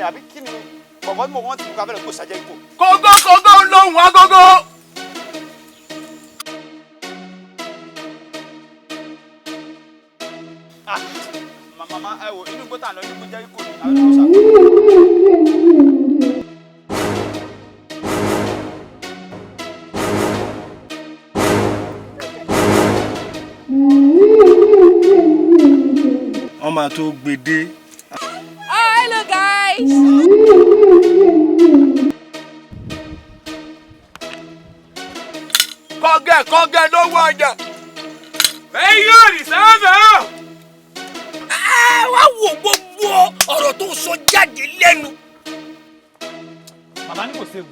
Àbí kí ni kọ̀ọ̀kan tí mo wọ́n ti kú abẹ́rẹ́ kó ṣàjẹ́ ikú. Kógó kógó ń lóhùn agogo. Ah, màmá, ẹ wò, inú igbó tà ń lọ, inú igbó Jẹ́ríkò ni àwọn ìlú ṣàkóso. Wọ́n máa tó gbede. Oh, hello guys. Kọ́gẹ́ kọ́gẹ́ ló wọ ọjà. Ẹ̀yin yóò rí sáfẹ́ o. Ẹ wá wo gbogbo ọ̀rọ̀ tó sọ jáde lẹ́nu. Bàbá ní kò séwu.